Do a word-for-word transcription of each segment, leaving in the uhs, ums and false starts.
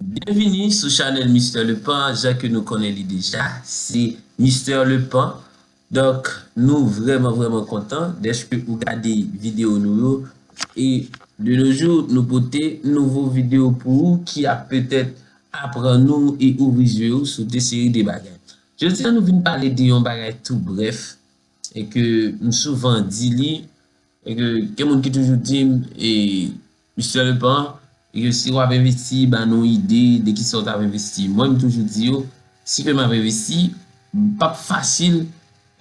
Byenvini sou chanèl Mister Lephan. Jan ke nou konnen li deja, se Mister Lephan. Donk, nou vrèman, vrèman kontan dèske ou gade videyo nou yo. E de nos jours, nou pote nouvo videyo pou ou ki ap petèt aprann ou e ouvri zye ou sou de seri de bagay. Jodi a, nou vin pale de yon bagay tou brèf e ke m souvan di li, e ke gen moun ki toujou di m, e, Mister Lephan, e ke si w ap envesti, ba nou ide de kisa w t ap envesti. Mwen, m toujou di yo, si ke m ap envesti, m p ap fasil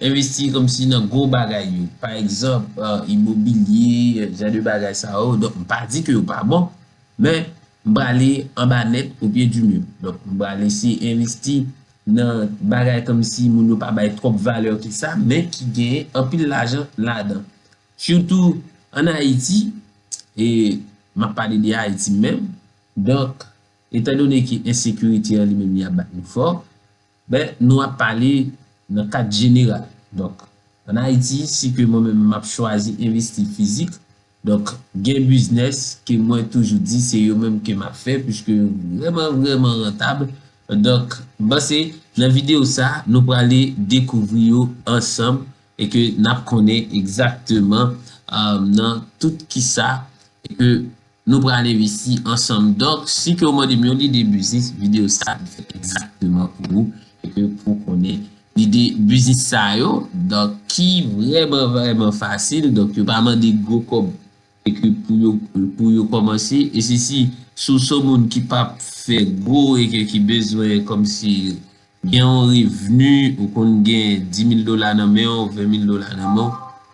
envesti kòmsi nan gwo bagay yo. Pa egzanp, e, imobilye, jan de bagay sa yo. Donk, m pa di ke yo pa bon, men m prale anba nèt, au pied du mur. Donk, m prale eseye envesti nan bagay kòmsi moun yo pa bay twòp valè ke sa, men ki genyen anpil lajan ladan. Sitou ann Ayiti, e m ap pale de Ayiti menm. Donk, etandone ke ensekirite an li menm li ap bat nou fò, ben, nou ap pale nan kad jeneral. Donk, ann Ayiti, si ke mwen menm m ap chwazi envesti fizik, donk, gen biznis ke mwen toujou di se yo menm ke m ap fè, piske yo vrèman, vrèman rantab. Donk, m panse nan videyo sa, nou prale dekouvri yo ansanm e ke n ap konnen egzakteman, e, nan tout kisa e ke nou pral envesti ansanm. Donk, si ke w mande m yon lide biznis, videyo sa ap fèt egzakteman pou ou, e ke pou w konnen lide biznis sa yo, donk, ki vrèman, vrèman fasil. Donk, yo pa mande gwo kòb e ke pou yo, pou yo kòmanse. E se si, si w se yon moun ki p ap fè gwo e ke ki bezwen kòmsi gen yon revni, ou konn gen dis mil dola nan men w, ven mil dola nan men w,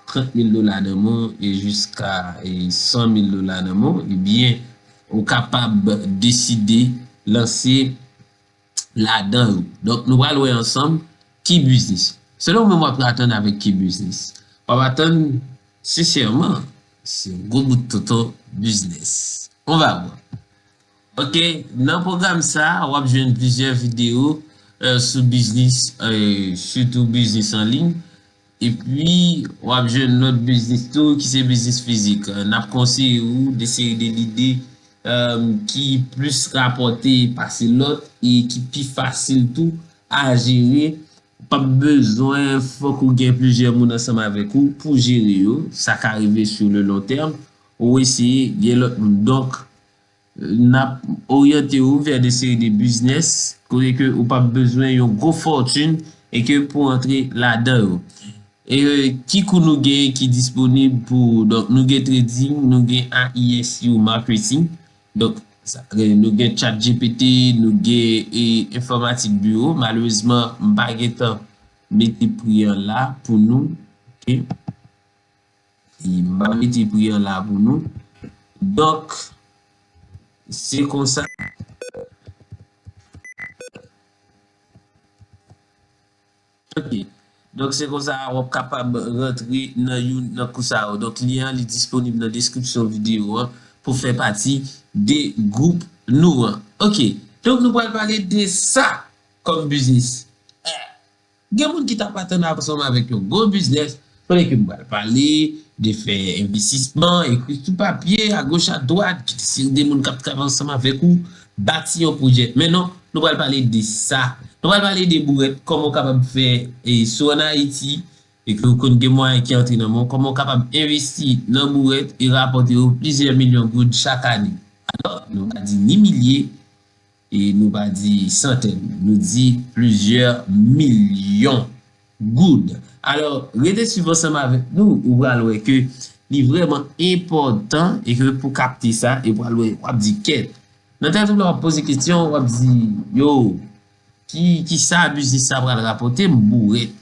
trant mil dola nan men w, e jiska, e, san mil dola nan men w, ebyen, ou kapab deside lanse ladan yo. Donk, nou pral wè ansanm ki biznis. Selon ou menm, w ap atann avèk ki biznis? W ap atann, sensèman, se yon gwo bout tonton biznis. On va voir. Ok, nan pwogram sa, w ap jwenn plizyè videyo, e, sou biznis, e, sitou biznis an liy. Epi, w ap jwenn lòt biznis tou ki se biznis fizik. E, n ap konseye ou de seri de lide, e, ki plis rapòte pase lòt e ki pi fasil tou a jere. Ou p ap bezwen fòk ou gen plizyè moun ansanm avèk ou pou jere yo. Sa ka rive sur le long terme. Ou eseye gen lòt moun. Donk, n ap oryante ou vè de seri de biznis kote ke ou p ap bezwen yon gwo fòtin e ke pou antre ladan yo. E ki kou nou gen ki disponib pou, donk, nou gen trading, nou gen A I S ou marketing. Donk, sa, nou gen ChatGPT, nou gen, e, enfòmatik biwo. Malerezman, m pa gen tan mete pri an la pou nou. Ok. E m pa mete pri an la pou nou. Donk, se konsa. Ok. Donk, se konsa, w ap kapab rantre nan youn nan kou sa yo. Donk, lyen an, li disponib nan deskripsyon videyo an pou fè pati de gwoup nou an. Ok. Donk, nou pral pale de sa kòm biznis. Gen moun ki t ap atann ansanm avèk yon gwo biznis, kote ke m pral pale de fè envestisman, ekri sou papye, agoch adwat, kite seri de moun k ap travay ansanm avèk ou, bati yon pwojè. Men non, nou pral pale de sa. Nou pral pale de bourèt, kòman w kapab fè, e, si w ann Ayiti, e ke w konn gen mwayen ki antre nan men w, kòman w kapab envesti nan bourèt e rapòte yo plizyè milyon goud chak ane. Alò, nou pa di ni milye, e nou pa di santèn, nou di plizyè milyon goud. Alò, rete swiv ansanm avèk nou, ou pral wè ke li vrèman enpòtan e ke pou kapte sa, e pral wè, w ap di kèt. Nan tèt ou la, w ap poze kesyon, w ap di, yo, ki, kisa biznis sa pral rapòte m bourèt?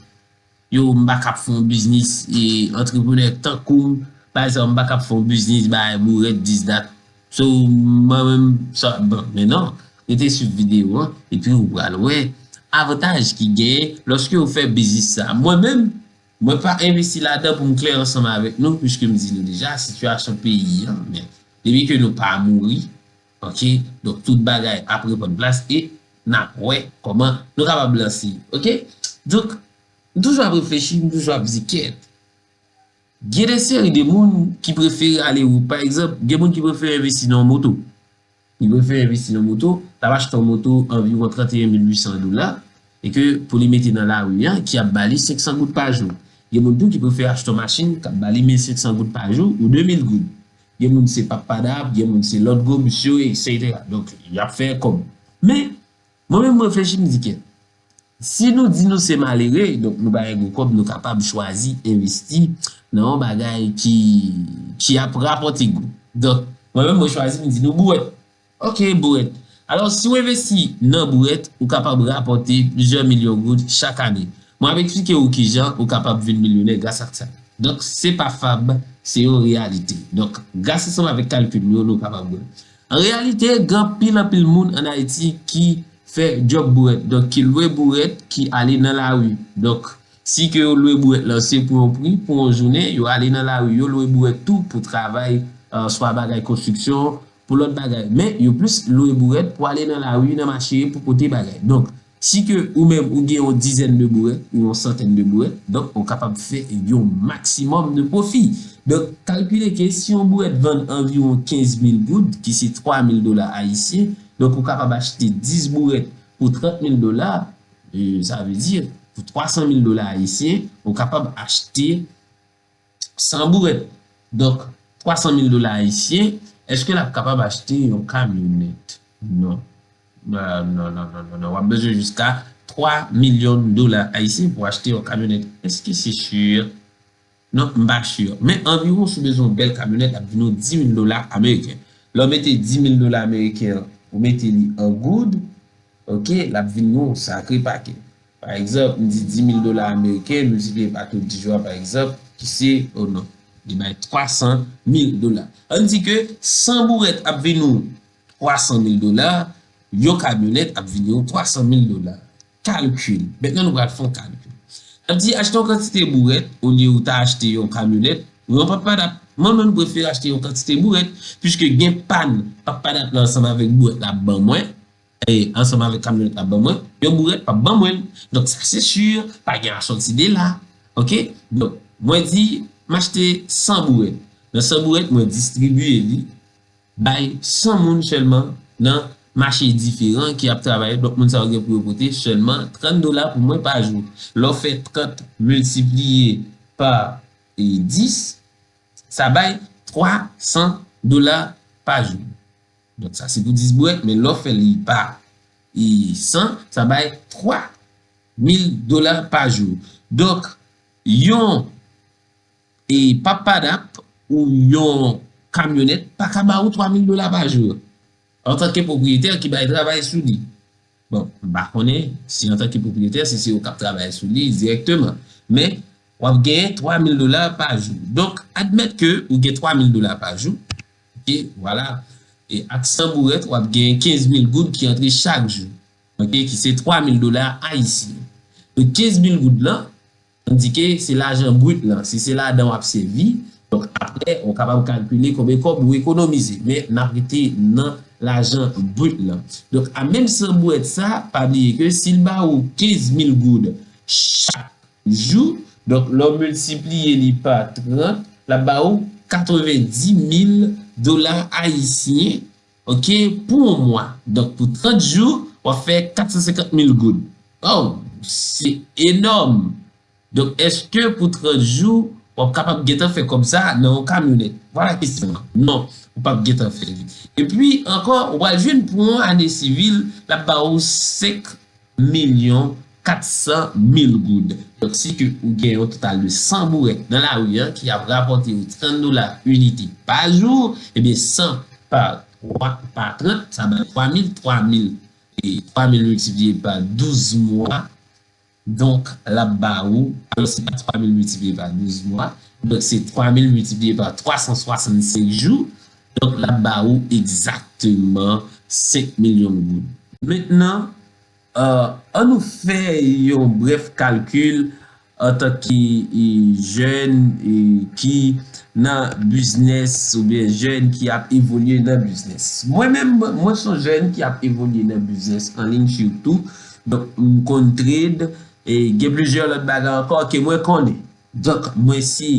Yo, m pa kab fè yon biznis, e, antreprenè tankou m, pa egzanp, m pa kab fè yon biznis bay bourèt, this, that. So, mwen menm, sa, bon, men non, rete swiv videyo an, epi ou pral wè avantaj ki genyen lòske ou fè biznis sa. Mwen menm, mwen pa envesti ladan pou m klè ansanm avèk nou, piske m di nou deja, sitiyasyon peyi an, men depi ke nou pa mouri, ok, donk tout bagay ap reprann plas e n ap wè kòman nou kapab lanse, ok? Donk, m toujou ap reflechi, m toujou ap di kèt. Gen de seri de moun ki prefere ale, ou, pa egzanp, gen moun ki prefere envesti nan yon moto. Li prefere envesti nan moto, l ap achte yon moto anviwon trannteyen mil uitsan dola, e ke pou li mete nan lari a, ki ap ba li senksan goud pa jou. Gen moun tou ki prefere achte yon machin k ap ba li mil senksan goud pa jou ou de mil goud. Gen moun se pap padap, gen moun se lòt gwo bis yo, etsetera. Donk, y ap fè kòb. Men, mwen menm, mwen reflechi, m di ke si nou di nou se malere, donk nou pa gen gwo kòb, nou kapab chwazi envesti nan yon bagay ki, ki ap rapòte gwo. Donk, mwen menm, mwen chwazi, m di nou bourèt. Ok, bourèt. Alò, si w envesti nan bourèt, ou kapab rapòte plizyè milyon goud chak ane. Mwen ap eksplike w kijan ou kapab vin milyonè gras ak sa. Donk, se pa fab, se yon reyalite. Donk, gras ansanm avèk kalkil nou, nou kapab wè. An reyalite, gen anpil, anpil moun ann Ayiti ki fè djòb bourèt. Donk, ki lwe bourèt, ki ale nan lari. Donk, si ke yo lwe bourèt lan, se pou yon pri, pou yon jounen, yo ale nan lari, yo lwe bourèt tou pou travay, euh, swa bagay konstriksyon, pou lòt bagay. Men, yo plis lwe bourèt pou ale nan lari, nan mache, pou pote bagay. Donk, si ke ou menm ou gen yon dizèn de bourèt, ou yon santèn de bourèt, donk ou kapab fè yon maksimòm de pwofi. Donk, kalkile ke si yon bourèt vann anviwon kenz mil goud, ki se twa mil dola ayisyen, donk ou kapab achte dis bourèt pou trant mil dola, e, sa vle di, pou twa san mil dola ayisyen, ou kapab achte san bourèt. Donk, twa san mil dola ayisyen, èske l ap kapab achte yon kamyonèt? Non. Euh, non, non, non, non, non. W ap bezwen jiska twa milyon dola ayisyen pou achte yon kamyonèt. Èske se si? Non, m pa si. Men anviwon, si w bezwen yon bèl kamyonèt, l ap vin yon dis mil dola ameriken. Lè w mete dis mil dola ameriken an, ou mete li an goud, ok, l ap vin yon sakre pakè. Pa egzanp, m di dis mil dola ameriken, miltipliye pa tou dis jou a, pa egzanp, ki se, oh non, li bay twa san mil dola. Ann di ke san bourèt ap vin yon twa san mil dola, yon kamyonèt ap vin yon twa san mil dola. Kalkil. Mentnan nou pral fè yon kalkil. N ap di achte yon kantite bourèt, olye ou ta achte yon kamyonèt, ou yon pap padap. Mwen menm, m prefere achte yon kantite bourèt, piske gen pàn pap padap lan ansanm avèk bourèt la ban mwen, e ansanm avèk kamyonèt la ban mwen, yon bourèt pap ban mwen l. Donk, sa se si, pa gen asòti de la. Ok? Donk, mwen di, m achte san bourèt. Nan san bourèt, mwen distribiye li bay san moun sèlman nan mache diferan ki ap travay. Donk, moun sa yo gen pou yo pote sèlman trant dola pou mwen pa jou. Lè w fè trant miltipliye pa, e, dis, sa bay twa san dola pa jou. Donk, sa se pou dis bourèt, men lè w fè li pa, e, san, sa bay twa mil dola pa jou. Donk, yon, e, pap padap ou yon kamyonèt pa ka ba ou twa mil dola pa jou. Antanke pwopriyetè ki bay travay sou li. Bon, m pa konnen si antanke pwopriyetè, si se ou k ap travay sou li dirèkteman. Men, w ap genyen twa mil dola pa jou. Donk, admèt ke ou gen twa mil dola pa jou. Ok, vwala. E ak san bourèt, w ap genyen kenz mil goud ki antre chak jou. Ok, ki se twa mil dola ayisyen. Donk, kenz mil goud lan, tandike se lajan brit lan, si se ladan w ap sèvi, donk, aprè, ou kapab kalkile konbyen kòb ou ekonomize. Men, n ap rete nan lajan brit lan. Donk, a menm san bourèt sa, pa bliye ke si l ba ou kenz mil goud chak jou, donk, lè w miltipliye li pa trant, l ap ba ou katrevendis mil dola ayisyen, ok, pou yon mwa. Donk, pou trant jou, w ap fè kat san senkant mil goud. Oh, se enòm! Donk, èske pou trant jou, w ap kapab gentan fè kòb sa a nan yon kamyonèt? Vwala kesyon an. Non, ou p ap gentan fè li. Epi ankò, w pral jwenn pou yon ane sivil, l ap ba ou senk milyon kat san mil goud. Donk, si ke ou gen yon total de san bourèt nan lari a ki ap rapòte ou trant dola inite pa jou, ebyen, san pa twa, pa trant, sa bay twa mil, twa mil, e twa mil miltipliye pa douz mwa, donk, l ap ba ou, alò, se pa twa mil miltipliye pa douz mwa, donk, se twa mil miltipliye pa twa san swasannsenk jou, donk, l ap ba ou egzakteman senk milyon goud. Mentnan, euh, ann nou fè yon brèf kalkil antanke, e, jèn, e, ki nan biznès oubyen jèn ki ap evolye nan biznès. Mwen menm, mwen se yon jèn ki ap evolye nan biznès an liy sitou. Donk, m konn trade e gen plizyè lòt bagay ankò ke mwen konnen. Donk, mwen se,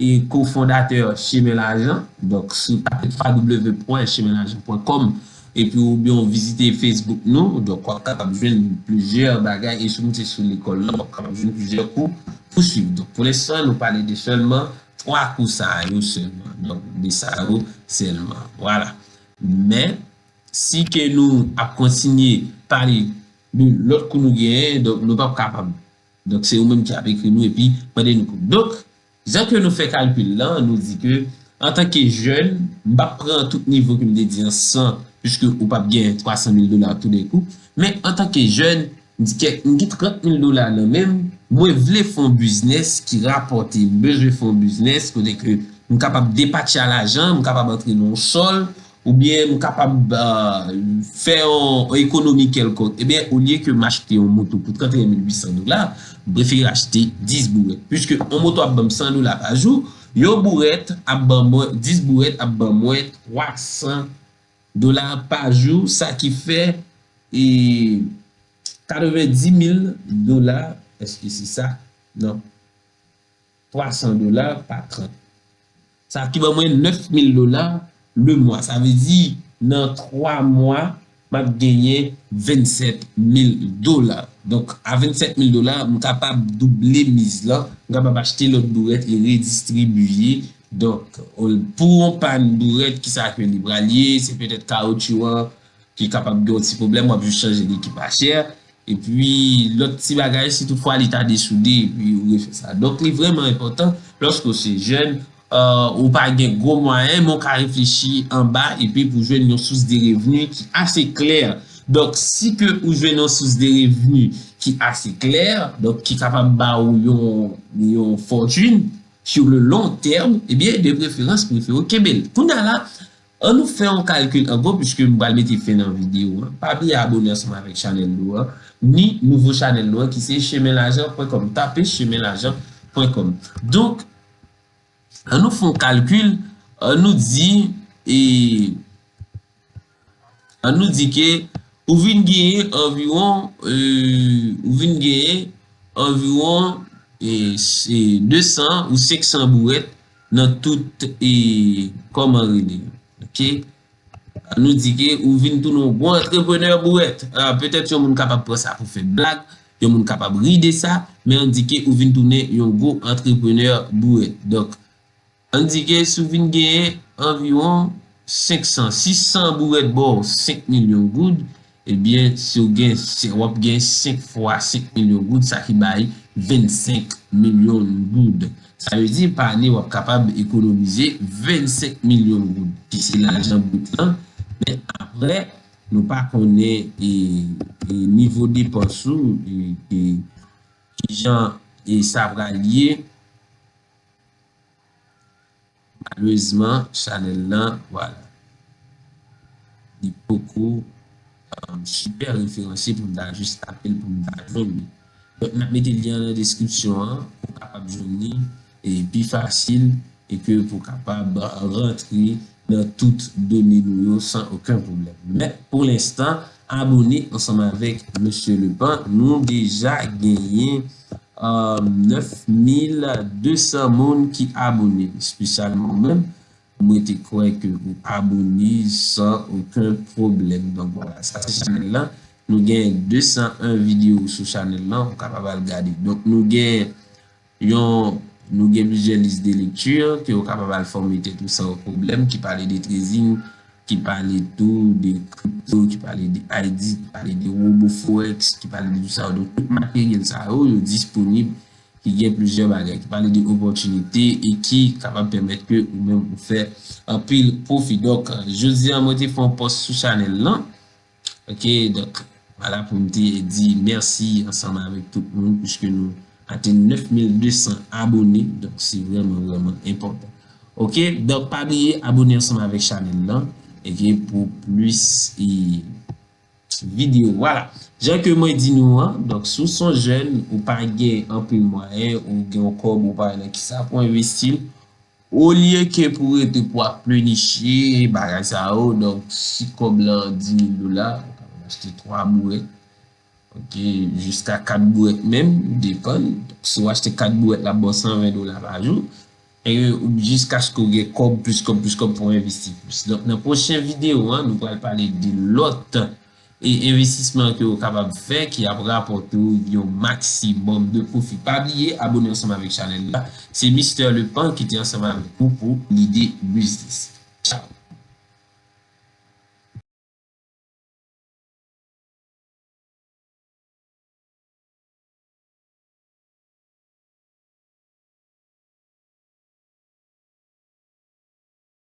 e, kofondatè Chemen Lajan. Donk, si w tape twa w w pwen chemen lajan pwen kòm, epi oubyen w vizite Facebook nou, donk w ap kapab jwenn plizyè bagay, e si w moute sou lekòl la, w ap kapab jwenn plizyè kou pou swiv. Donk, pou lenstan, nou pale de sèlman twa kou sa yo sèlman. Donk, de sa yo sèlman. Vwala. Men, si ke nou ap kontinye pale de lòt kou nou genyen, donk, nou p ap kapab. Donk, se ou menm ki ap ekri nou epi mande nou kou. Donk, jan ke nou fè kalkil lan, nou di ke, antanke jèn, m p ap pran tout nivo ke m te di an san, piske ou p ap gen twa san mil dola toudenkou. Men, antanke jèn, m di ke m gen trant mil dola nan men m, mwen vle fè yon biznis ki rapòte, m bezwen fè yon biznis kote ke m kapab depatcha lajan, m kapab antre nan yon sòl, oubyen m kapab, euh, fè yon, yon ekonomi kèlkonk. Ebyen, olye ke m achte yon moto pou trant e en mil uit san dola, m prefere achte dis bourèt. Piske yon moto ap ban m san dola pa jou, yon bourèt ap ban mwen, dis bourèt ap ban mwen twa san dola pa jou, sa ki fè, e, katrevenndis mil dola, èske se sa? Non. Twa san dola pa trant. Sa ki ban mwen nèf mil dola le mwa. Sa vle di, nan twa mwa, m ap genyen vennsèt mil dola. Donk, a vennsèt mil dola, m kapab double miz lan, m kapab achte lòt bourèt e redistribiye. Donk, pou yon pàn bourèt, kisa ke li pral ye? Se petèt kawotchou an, ki kapab gen yon ti pwoblèm, w ap jis chanje li ki pa chè. Epi, lòt ti bagay, si toutfwa li ta desoude, epi ou refè sa. Donk, li vrèman enpòtan, lòske w se jèn, euh, ou pa gen gwo mwayen, men w ka reflechi anba, epi pou jwenn yon sous de revni ki ase klè. Donk, si ke ou jwenn yon sous de revni ki ase klè, donk ki kapab ba ou yon, yon fòtin, sur le long terme, ebyen, de preferans, prefere w kenbe l. Kounye a la, ann nou fè yon kalkil ankò, piske m pral mete fen nan videyo an. Pa bliye abone ansanm avèk chanèl nou an, ni nouvo chanèl nou an, ki se chemin lajan pwen kòm. Tape chemin lajan pwen kòm. Donk, ann nou fè yon kalkil, ann nou di, e, ann nou di ke ou vin genyen anviwon, e, ou vin genyen anviwon, e, se de san ou senk san bourèt nan tout, e, kòman rele, ok? Ann nou di ke ou vin tounen yon gwo antreprenè bourèt. A, petèt yon moun kapab pran sa pou fè blag, yon moun kapab ri de sa, men ann di ke ou vin tounen yon gwo antreprenè bourèt. Donk, ann di ke si w vin genyen anviwon senk san, sis san bourèt ba w senk milyon goud, ebyen, si w gen, si w ap gen senk fwa senk milyon goud, sa ki bay vennsenk milyon goud. Sa vle di, pa ane, w ap kapab ekonomize vennsenk milyon goud, ki se lajan brit lan. Men apre, nou pa konnen, e, e nivo depans ou, e, e kijan, e sa pral ye. Malerezman, chanèl lan, vwala. Li poko, um, sipè referanse pou m ta jis tape l pou m ta jwenn li. Donk, n ap mete lyen an nan deskripsyon an pou w kapab jwenn li, e pi fasil, e ke pou w kapab rantre nan tout done nou yo san okenn pwoblèm. Men, pou lenstan, abone ansanm avèk Mesye Lepan. Nou deja genyen, um, nèf mil de san moun ki abone, espesyalman ou menm. Mwen te kwè ke ou abone san okenn pwoblèm. Donk, vwala, sa se chanèl lan. Nou gen de san en videyo sou chanèl lan, ou kapab al gade. Donk, nou gen yon, nou gen plizyè lis de lekti ke ou kapab al fòme tèt ou san pwoblèm, ki pale de trading, ki pale tou de kripto, ki pale de I D, ki pale de robo forex, ki pale de tout sa yo. Donk, tout materyèl sa yo, yo disponib, ki gen plizyè bagay, ki pale de opòtinite e ki kapab pèmèt ke ou menm ou fè anpil pwofi. Donk, jodi a, mwen te fè yon pòs sou chanèl lan. Ok, donk, vwala pou m te di mèsi ansanm avèk tout moun, piske nou atenn nèf mil de san abone, donk se vrèman, vrèman enpòtan. Ok, donk, pa bliye abone ansanm avèk chanèl lan, ok, pou plis, e, videyo. Vwala. Jan ke mwen di nou an, donk, si w se yon jèn, ou pa gen anpil mwayen, ou gen yon kòb, ou pa wè nan kisa pou w envesti l, olye ke pou w rete pou w ap pleniche bagay sa yo, donk, si kòb lan dis mil dola, ou kapab achte twa bourèt, ok, jiska kat bourèt menm, depann. Donk, si w achte kat bourèt, l ap ba w san ven dola pa jou. e jiskaske w gen kòb, plis kòb, plis kòb pou w envesti plis. Donk, nan pwochen videyo an, nou pral pale de lòt e envestisman ke w kapab fè ki ap rapòte w yon maksimòm de pwofi. Pa bliye abone ansanm avèk chanèl la. Se Mister Lepant ki te ansanm avèk ou pou Lide Biznis. Tchao!